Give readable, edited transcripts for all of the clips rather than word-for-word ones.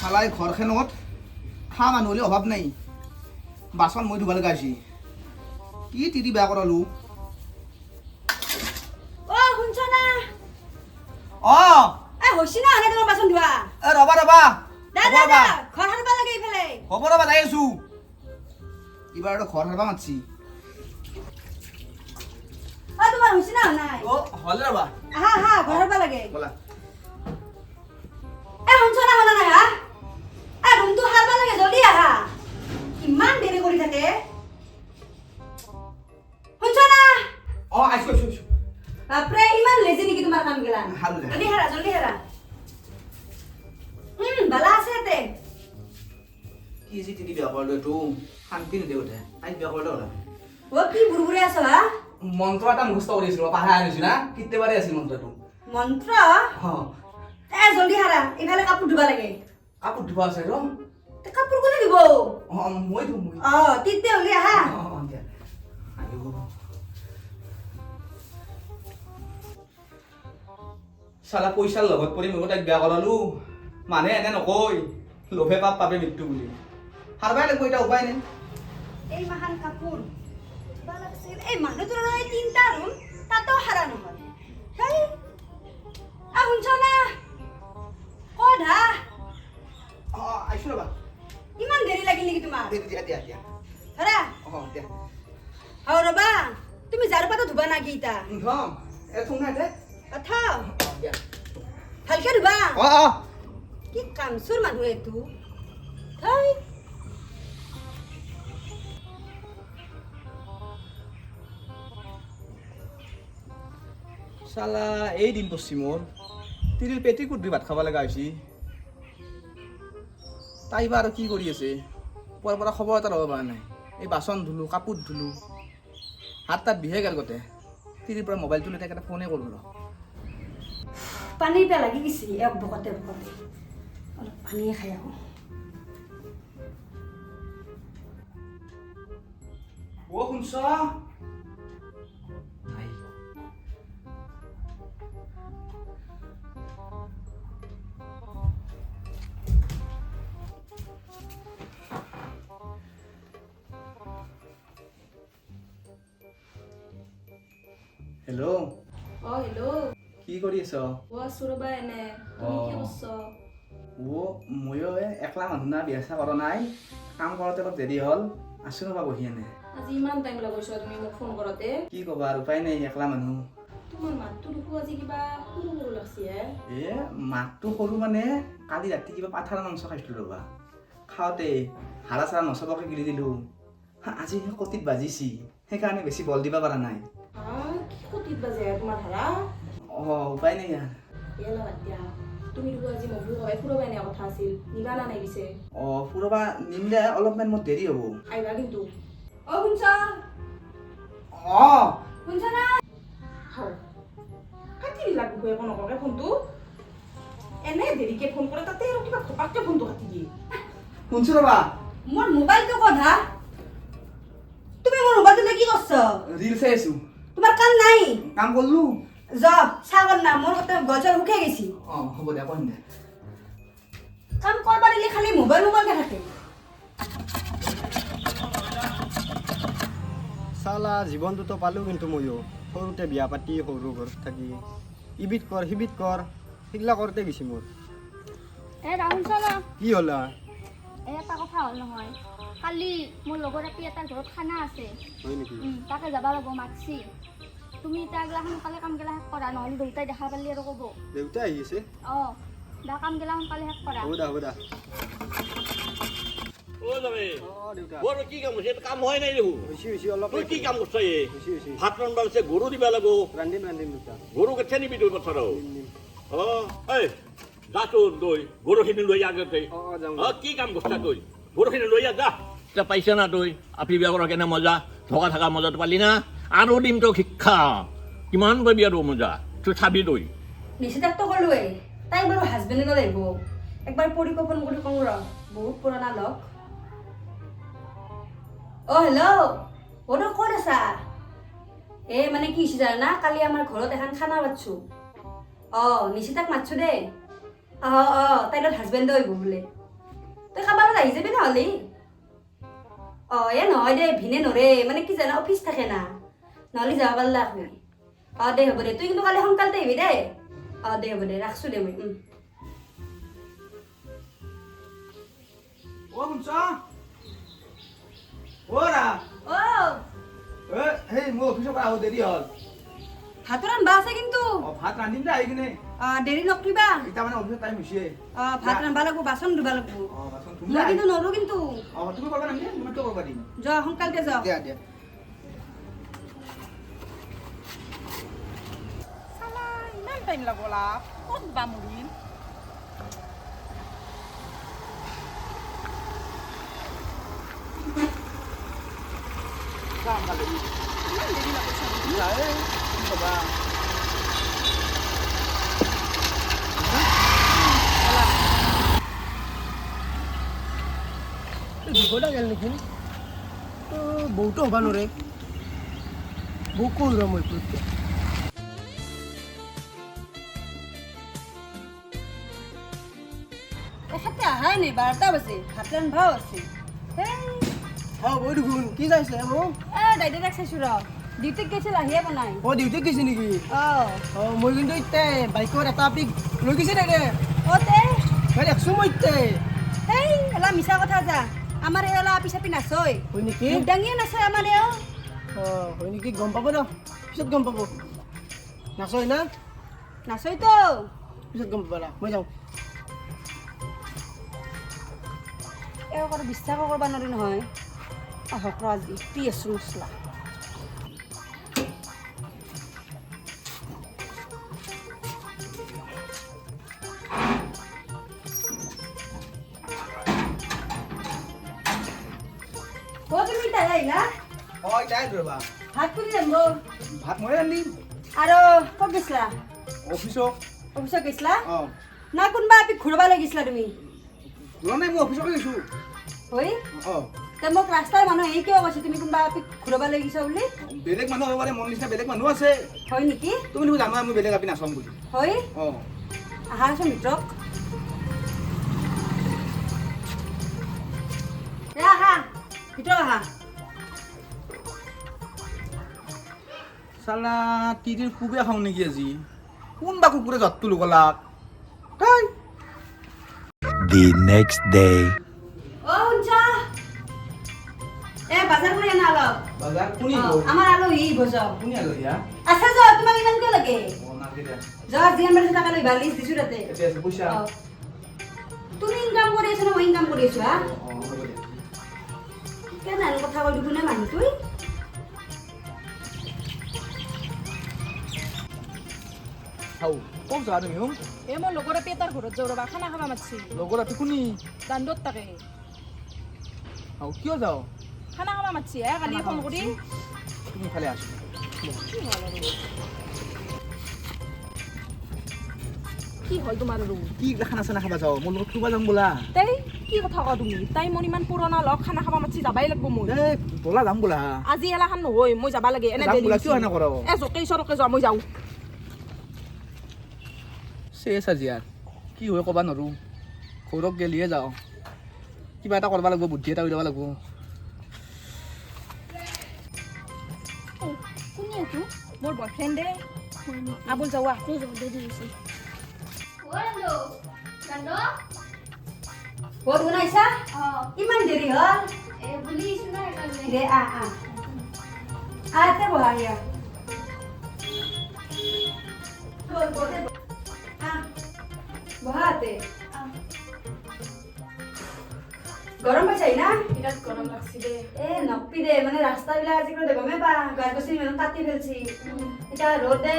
চালাই ঘৰখনত খা মানুহ হ'লে অভাৱ নাই, বাচন মই ধুব লগা হৈছে। কি তিৰি বেয়া কৰালো। অ শুনছ না? অ। এ হৈছে না হোৱা নাই তোমাৰ বাচন ধোৱা? এ ৰবা ৰবা। দা হ'ব দা ৰবা। দা, ঘৰ সাৰিব লাগে ইফালে। হ'ব ৰবা, যাই আছো। এইবাৰ আৰু ঘৰ সাৰবা মাতছি। অ তোমাৰ হৈছে না হোৱা নাই? অ হ'লে ৰবা। আহা আহা, ঘৰ সাৰিব লাগে। ব'লা। এ শুনছ না শুনা নাই? হা, এ ৰুমটো সাৰিব লাগে, জলদি আহা। ইমান দেৰি কৰি থাকে। শুনছ না? অ আহিছো আহিছো আহিছো। বাপৰে, ইমান লেজি নেকি তোমাৰ কাম গিলা? সাৰো দে। জলদি হাৰা, জলদি হাৰা। বালা আছে ইয়াতে। কি যি তিৰি বেয়া কৰিলো, এইটো শান্তি নিদিয়ে গোটেই। তাইক বেয়া কৰিলো অলপ। অ কি বুৰবুৰাই আছ হা? মন্ত্ৰ এটা মুখস্থ কৰি আছিলো, পাহৰাই আনিছো না, কেতিয়াবাৰে আছিল মন্ত্ৰটো। মন্ত্ৰ? অ। এ জলদি হাৰা, ইফালে কাপোৰ ধুবা লাগে। কাপোৰ ধুব আছে ৰ। তে কাপোৰ কোনে ধুব? অ মই ধুম মই। অ তেতিয়াহ'লে আহা। অ অ দিয়া, আইও চালা, পইচাৰ লগত পৰি ময়ো তাইক বেয়া কৰালো। মানুহে এনে নকয় লোভে পাপ পাপে মৃত্যু বুলি। সাৰবাই লাগিব এতিয়া, উপায় নাই। এই মাহান কাপোৰ ধুবা লাগছিল। এই মানুহটোৰ আৰু এই তিনিটা ৰুম, তাতো সাৰা নহয়। হেই, আ শুনছ না? ক'ত হা? অ অ, আহিছো ৰ'বা। ইমান দেৰি লাগিল নেকি তোমাৰ? দিয়া দিয়া দিয়া দিয়া। ধৰা। অ দিয়া। হও ৰ'বা, তুমি ঝাৰু পাতো ধুবা না কি ইতা? ধম এ থোং নাই দে। অথ। অ দিয়া। ভালকে ধুবা। অ অ। কি কামচোৰ মানুহ এইটো, ধেই। চালা, এই দিন পৰছি মোৰ। তিৰিৰ পেটিকোট ধুই ভাত খাব লগা হৈছে। তাই বা আৰু কি কৰি আছে? পুৱাৰ পৰা খবৰ এটা ল'ব পৰা নাই। এই বাচন ধুলোঁ, কাপোৰ ধুলোঁ, হাত তাত বিষে গ'ল গোটেই। তিৰিৰ পৰা মোবাইলটো লৈ তাইক এটা ফোনে কৰোঁ ৰ। পানী পিয়াহ লাগি গৈছে এক বকতে বকতে। অলপ পানীয়ে খাই আহোঁ। অ শুনছ নাই? হেল্ল'। অ হেল্ল'। কি কৰি আছ? অ আছো ৰ'বা এনে, তুমি কি অ। কৰছ? অ ময়ো এই একলা মানুহ না, বিয়া চিয়া কৰা নাই, কাম কৰোঁতে অলপ দেৰি হ'ল। আছো ৰ'বা বহি এনে। আজি ইমান টাইম লগাইছ তুমি মোক ফোন কৰোঁতে? কি ক'বা আৰু, উপায় নাই, একলা মানুহ। তোমাৰ মাতটো দেখো আজি কিবা সৰু সৰু লাগছি হে। এ মাতটো সৰু মানে কালি ৰাতি কিবা পাঠাৰ মাংস খাইছিলোঁ ৰ'বা। খাওঁতে হাৰা চাৰা নচবাকে গিলি দিলোঁ। আজি সেই কটিত বাজিছি, সেইকাৰণে বেছি বল দিব পৰা নাই। আহ, কি কটিত বাজে হে তোমাৰ হাৰা? অ উপায় নাই আৰু। এলা বাদ দিয়া, তুমি দেখো আজি মোক কবাই ফুৰবাই নিয়া কথা আছিল, নিবা না নাই পিছে? অ ফুৰবা নিম দে, অলপমান মোৰ দেৰি হ'ব। আহিবা কিন্তু। অ শুনছ? অ। শুনছ না? হাও, কাটি দিলাক দেখো একো নকৰাকে ফোনটো। এনে দেৰিকে ফোন কৰে, তাতে আৰু কিবা ঘপাককে ফোনটো কাটি দিয়ে। শুনছো ৰ'বা। মোৰ মোবাইলটো ক'ত হা? তুমি মোৰ মোবাইলটো লৈ কি কৰছ? ৰিল চাই আছো। তোমাৰ কাম নাই? কাম কৰলো। য চাহ কৰ না, মোৰ গোটেই গল চল শুকাই গৈছি। অ হ'ব দে, কৰিম দে। কাম কৰবা দিলে খালি মোবাইল মোবাইলকে থাকে। চালা, জীৱনটোতো পালোঁ কিন্তু ময়ো সৰুতে বিয়া পাতি সৰু ঘৰত থাকি ইবিধ কৰ সিবিধ কৰ, সেইগিলা কৰোঁতে গৈছি মোৰ। এ ৰাহুল চল। কি হ'লা? এ এটা কথা হ'ল নহয়, কালি মোৰ লগৰ আপি এটাৰ ঘৰত খানা আছে। হয় নেকি? তাকে যাব লাগিব, মাতছি। তুমি এতিয়া আগলা সোনকালে কামগিলা শেষ কৰা, নহ'লে দেউতাই দেখা পালি আৰু ক'ব। দেউতা আহি আছে? অঁ দা, কামগিলা সোনকালে শেষ কৰা। হ'ব দা, হ'ব দা। ও যাবে। অঁ দেউতা। বৰ কি কাম হৈছে? কাম হোৱাই নাই দেখোন। হৈছে হৈছে, অলপ। তই কি কাম কৰছ এই? হৈছে হৈছে। ভাত ৰান্ধবা লাগছে, গৰু দিবা লাগব। ৰান্ধিম ৰান্ধিম দেউতা। গৰু কেতিয়া নিবি তই পথাৰত? নিম নিম। অ এই যাচোন তই গৰুখিনি লৈ আগতে। অঁ অঁ, যাওঁ। অ কি কাম কৰছা তই? গৰুখিনি লৈ আহ যা। এতিয়া পাইছা না তই আপি বিয়া কৰা কেনে মজা, থকা থকা মজাটো পালি না? আৰু দিম তোক শিক্ষা, কিমান পাবি আৰু মজা, তই চাবি তই। নিশ্চিতাকতো ক'লোৱেই, তাই বাৰু হাজবেণ্ডে আহিব। একবাৰ পৰীকো ফোন কৰি কওঁ ৰ, বহুত পুৰণা লগ। অ হেল্ল', অ তই ক'ত আছা? এ মানে কি হৈছে জানা, কালি আমাৰ ঘৰত এখন খানা পাতছো। অ নিশ্চিতাক মাতছো দেই। অ অ, তাইৰ লগত হাজবেণ্ডো আহিব বোলে। তই খাবাৰত আহি যাবি নহ'লে। অঁ, এ নহয় দে, ভিনে নৰে, মানে কি জানা, অফিচ থাকে না, নহ'লে যাব পাৰলা হয়। অঁ দে, হ'ব দে, তুই কিন্তু কালি সোনকালতে আহিবি দেই। অঁ দে, হ'ব দে, ৰাখছোঁ দে মই। অ শুনছ? অ ৰা। অ। এ সেই মোৰ অফিচৰ পৰা আহো দেৰি হ'ল। ভাতো ৰান্ধবা আছে কিন্তু। অ, ভাত ৰান্ধিম দে আহি কিনে। অঁ, দেৰি নকৰিবা। এতিয়া মানে অফিচৰ টাইম হৈছে। অঁ, ভাত ৰান্ধবা লাগব, বাচন ধুবা লাগব। অ, বাচন ধুম মই দে। কিন্তু নৰো কিন্তু। অ, তুমি কৰবা নালাগে, মই কিয় কৰবা দিম? যোৱা, সোনকালতে যোৱা। দিয়া দিয়া। চালা ইমান টাইম লাগলা, ক'ত বা মৰিল। যাম কালি। ইমান দেৰি লাগছে। এই কি ক'বা। দীঘলা গেল নেকি? তো বহুতো হ'বা নোৱাৰে। বৌ ক'ল ৰ মই এতিয়া। এখেতে আহাই নাই, 12টা বাজে, ভাত ৰান্ধাও আছে। হেই। অ বৌ দেখোন কি চাইছে মোক? এ দাইদেউতাক চাইছো ৰ, ডিউটিত গৈছিল, আহিয়ে বনাই। অ, ডিউটিত গৈছে নেকি? অ। অ, মই কিন্তু এতিয়া বাইকত এটা পিক লৈ গৈছে দে। অ তে? মই দেখছো মই এতিয়া। হেই, এলা মিছা কথা যা, আমাৰ এলা আপি চাপি নাচয়। হয় নেকি? মুখ দাঙিয়ে নাচয় আমাৰ এও। অ, হয় নেকি? গম পাব ন, পিছত গম পাব। নাচয় না? নাচয়তো। পিছত গম পাবা না, মই যাওঁ। এওঁ আৰু বিশ্বাসো কৰিব নোৱাৰি নহয়। আহক ৰ, আজি দি আছো মছলা। অ, তুমি তাই আহিলা? অ, এতিয়া ৰ'বা। ভাত কোনে ৰান্ধিব? ভাত মই ৰান্ধিম। আৰু ক'ত গৈছিলা? অফিচত। অফিচত গৈছিলা? অ। না কোনোবা আপি ঘূৰবা লৈ গৈছিলা তুমি? যোৱা নাই, মই অফিচতে গৈছোঁ। হয়? অ। তে মোক ৰাস্তাৰ মানুহ আহি কিয় কৈছে তুমি কোনোবা আপি ঘূৰবা লৈ গৈছা বুলি? বেলেগ মানুহ হ'ব পাৰে, মোৰ নিচিনা বেলেগ মানুহ আছে। হয় নেকি? তুমি দেখোন জানা মই বেলেগ আপি নাচাম বুলি। হয়। অ। আহাচোন ভিতৰত। এ আহা, ভিতৰত আহা। চালা তিৰিৰ কোবে খাওঁ নেকি আজি? কোনবা কুকুৰে জঁটটো লগালাক তাই। The next day. অ শুনছা, এ বাজাৰ কৰি আনা অলপ। বাজাৰ কোনি? অ, আমাৰ আলহী আহিব যাওঁ। কোনি আলহী হা? আছে যোৱা, তোমাক ইমান কিয় লাগে? অ, নালাগে দিয়া। যোৱা, যিমান পাৰিছা তাকে লৈ আহিবা, লিষ্ট দিছো তাতে। এতিয়া আছে পইচা? অ। তুমি ইনকাম কৰি আছা না মই ইনকাম কৰি আছো হা? অ, হ'ব দিয়া। কেনেহেন কথা কৈ দেখোন এই মানুহটোই। হাও, ক'ত যোৱা তুমি হুম? এ মই লগৰ আপি এটাৰ ঘৰত যাওঁ ৰ'বা, খানা খাবা মাতছি। লগৰ আপি কোনি? দাণ্ডত থাকে। হাও, কিয় যাওঁ? খানা খাবা মাতছি হে কালি ফোন কৰি। তুমি ইফালে আছো। কি হ'ল আৰু? কি হ'ল তোমাৰ আৰু? কি এইগিলা খানা চানা খাবা যাওঁ? মোৰ লগত ফুৰবা যাম বোলা। তাই কি কথা কোৱা তুমি? তাই মোৰ ইমান পুৰণা লগ, খানা খাবা মাতছি, যাবাই লাগব মই। এ ব'লা যাম বোলা। আজি এলাখান নহয়, মই যাবা লাগে এনে যাম দেৰি বোলা, হৈছে। কিয় এনে কৰ? এ য'তেই চৰকে যোৱা, মই যাওঁ। চেচ আজি আৰু কি হয় ক'বা নোৱাৰো। ঘৰত গেলিহে যাওঁ। কিবা এটা কৰিব লাগিব, বুদ্ধি এটা উলিয়াব লাগিব। কোনে এইটো? মোৰ বয়ফ্ৰেণ্ডে। আবুল যাৱা। দেৰি হৈছে। অ ৰান্ধো ৰান্ধো। ক'ত বনাইছা? অ। ইমান দেৰি হ'ল? এ বুলি আহিছো না সেইকাৰণে। দে, আহ আহ আহ, ইয়াতে বহা হিয়া। বল, বল, বল। আহ, বহা ইয়াতে। আহ। গৰম পাইছাই না? বিৰাট গৰম লাগছি দে। এ নকবি দে, মানে ৰাস্তাবিলাক আজিকালি গমেই পা, গছ গছনি মানুহ কাটি ফেলছি, এতিয়া ৰ'দে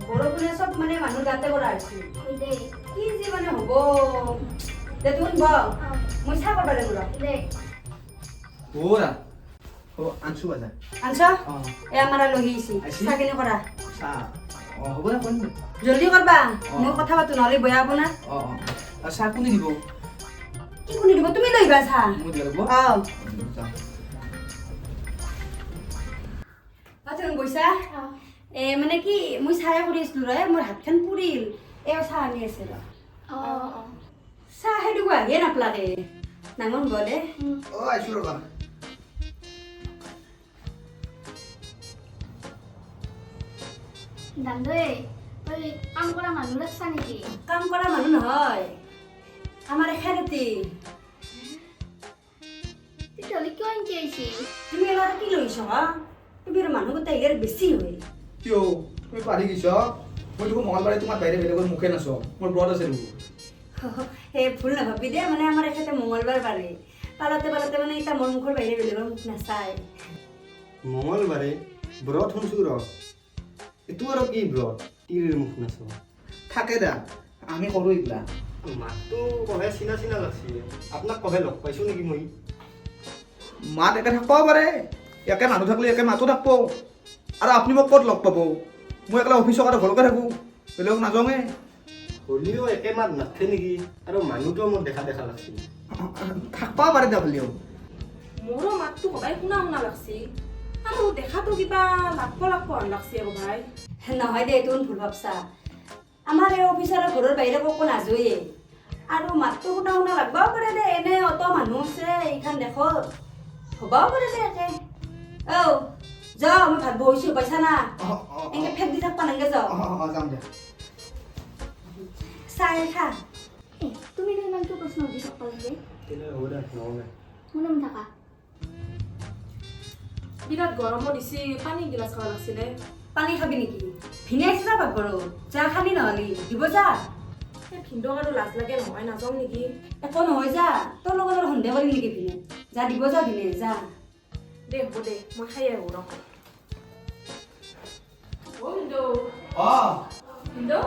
বৰষুণে চব মানে মানুহ গাতে পৰা হৈছে। হয় দেই। কি যে মানে হ'ব। দে তুন ব, মই চাহ কৰবা লাগিব ৰ। দে। অ' ৰা, অ' আনছো বাজাৰ। আনছ? অঁ। এ আমাৰ আলহী আহিছে। আহিছি? চাহখিনি কৰা। চাহ অঁ, হ'ব দে, কৰিম দে। জলদি কৰবা। অ। মই কথা পাতো, নহ'লে বেয়া হ'ব না। অঁ অঁ আৰু চাহ কোনে দিব? কি কোনে দিব? তুমি লৈ আহিবা চাহ। মই দিব লাগিব? অ। যাওঁ। তুমি গৈছা? এ মানে কি, মই চাহে কৰি আছিলো ৰ, মোৰ হাতখন পুৰিল, এওঁ চাহ আনি আছে ৰ। অ অ। চাহ সেইটো আহিয়ে নাপলাকে। নাঙন বলে। অ, আহিছো ৰ'বা। দান্দই, তই কাম কৰা মানুহ ৰাখছা নেকি? কাম কৰা মানুহ নহয়, আমাৰ খেৰতি। তেতিয়াহ'লে কিয় এনকে আহিছি? তুমি এবাৰ কি লৈছ হা? তুমি আৰু মানুহ গোটেই ইয়াৰ বেছি হয়। কিয়, তুমি পাৰি গৈছ? মই দেখোন মঙলবাৰে তোমাৰ বাহিৰে বেলেগৰ মুখে নাচাওঁ। মোৰ ব্ৰত আছে দেখোন। সেই ভুল নাভাবি দে, মানে আমাৰ এখেতে মঙলবাৰ পাৰে, পালতে পালতে মানে এতিয়া মোৰ মুখৰ বাহিৰে বেলেগৰ মুখ নাচায়। মঙলবাৰে ব্ৰত শুনছোঁ ৰ, এইটো আৰু কি ব্ৰত, তিৰিৰ মুখ নাচ? থাকে দা, আমি কৰোঁ এইগিলা। মাতটো কহে চিনা চিনা লাগছে। আপোনাক কহে লগ পাইছোঁ নেকি মই? মাত একে থাকিবও পাৰে। একে মানুহ থাকিলে একে মাতো থাকিব। আৰু আপুনি মোক ক'ত লগ পাব? মই একলা অফিচক আৰু ঘৰতে থাকোঁ, বেলেগক নাযাওঁৱে। হ'লেও একে মাত নাথে নেকি? আৰু মানুহটো মোৰ দেখা দেখা লাগছে। থাকবাও পাৰে দে হ'লেও। মোৰো মাতটো সদায় শুনা শুনা লাগছি আৰু দেখাটো কিবা লাগব লাগব হেন লাগছি আৰু ভাই। নহয় দে, এইটো ভুল ভাবছা। আমাৰ এই অফিচাৰৰ ঘৰৰ বাহিৰে ক'কো নাযোৱে। আৰু মাতটো শুনা শুনা লাগবাও পাৰে দে, এনে অত মানুহ আছে এইখন দেশত, হ'বও পাৰে দে একে। ঔ যাওঁ, মই ভাত বহিছোঁ পাইছা না? এনেকে ফেক দি থাকবা নাংগে, যাওঁ। অঁ, যাম দে। চাহ খা। এ, তুমি ইমান কিয় প্ৰশ্ন সুধি থাকবা লাগে? তেনে হ'ব দে, নহ'লে। মনে মনে থাকা। বিৰাট গৰমো দিছি, পানী গিলাচ খাব লাগছিলে। পানী খাবি নেকি? ভিনে আহিছে যা পাকঘৰত, যা খাবি, নহ'লে দিব যা। এই ভিনদেউক আৰু লাজ লাগে নহয়, নাযাওঁ নেকি? একো নহয় যা, তোৰ লগত আৰু সন্দেহ কৰিম নেকি ভিনে? যা, দিব যা ভিনে, যা। দে, হ'ব দে, মই খাই আহোঁ ৰ। অ' ভিনদেউ। অঁ। ভিনদেউ।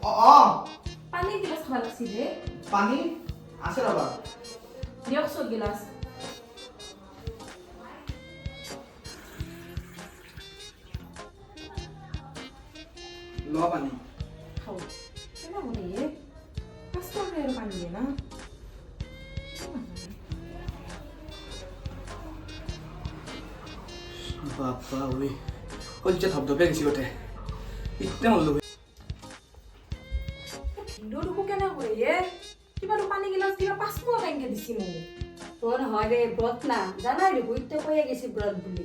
অঁ। পানী গিলাচ খাব লাগছিলে। পানী আছে ৰ'বা। দিয়কচোন গিলাচ। ল পানী। খাওঁ কেনে বনাইয়ে 5 টকা আৰু পানী দিয়ে না। বাপা ঐ, কলিজা ধপধপে গৈছে গোটে। ইতে মৰলো। ভিনদেউ দেখোন কেনে কৰে এ? কিবা পানী গিলাচ কিবা 5 টকা কেনেকে দিছি মোক? অ নহয় দে, ব্ৰত না, জানাই দেখোন, এতিয়া কৈয়ে গৈছে ব্ৰত বুলি।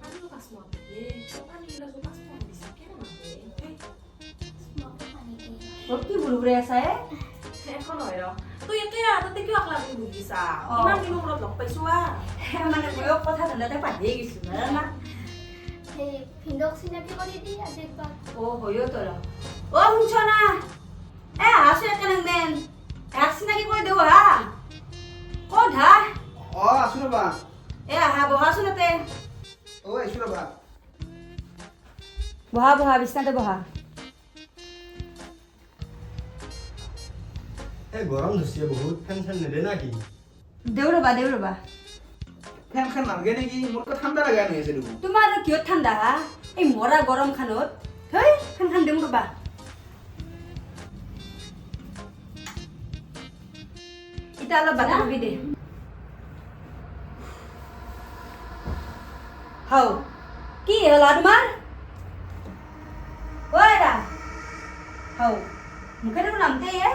পানীও 5 টকা দিয়ে, পানী গিলাচো 5 টকা দিছে, কেনে মানুহ এ? ব্ৰত কি বুঢ় আছা এ? একো নহয় ৰ। তই একে তাতে কিয় আকলা বুলি বুজিছা? অ। ইমান দিনৰ মূৰত লগ পাইছো আ। মানে ময়ো কথা ধান্দাতে পাহৰিয়ে গৈছো না। সেই ভিনদেউক চিনাকি কৰি দি আজি একবাৰ। অ হয়ো তোৰ। অ শুনছ না? এ আছো একেলগে মেন, এক চিনাকি কৰি দিওঁ হা। ক'ত হা? অঁ, আছো ৰ'বা। এ আহা, বহাচোন তাতে। অঁ, আহিছো ৰ'বা। বহা বহা, বিছনাতে বহা। এই গৰম ধৰছে বহুত, ফেন চেন নেদে না কি? দেউ ৰ'বা, দেউ ৰ'বা। ফেনখন নালাগে নেকি? মোৰতো ঠাণ্ডা লাগা আনি আছে দেখোন। তোমাৰ আৰু কিহত ঠাণ্ডা হা, এই মৰা গৰমখনত? হেই, ফেনখন দিওঁ ৰ'বা। এতিয়া অলপ বাধা খাবি দে। হও, কি হ'ল তোমাৰ? ঐ ৰা, হও, মুখে দেখোন নামতে এ।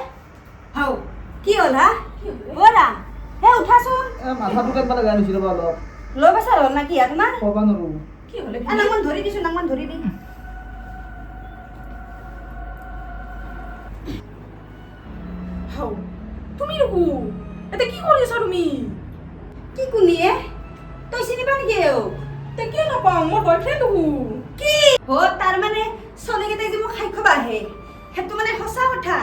হও, কি হ'ল হা? অ ৰা, হে উঠাচোন। মাথাটো কাটবা লগা আনিছো ৰ'বা অলপ। ল' প্ৰেছাৰ হ'ল না কি হা তোমাৰ? ক'ব নোৱাৰো। কি হ'লে? এ নাংমান ধৰি দিছো, নাংমান ধৰি দি। হাও, তুমি দেখো এতিয়া কি কৰি আছা তুমি? কি কোনিয়ে, তই চিনি পা নেকি এও? তে কিয় নাপাওঁ, মোৰ বয়ফ্ৰেণ্ড দেখো। কি? অ তাৰমানে ছোৱালীকেইটাই যে মোক খাই খবা আহে, সেইটো মানে সঁচা কথা?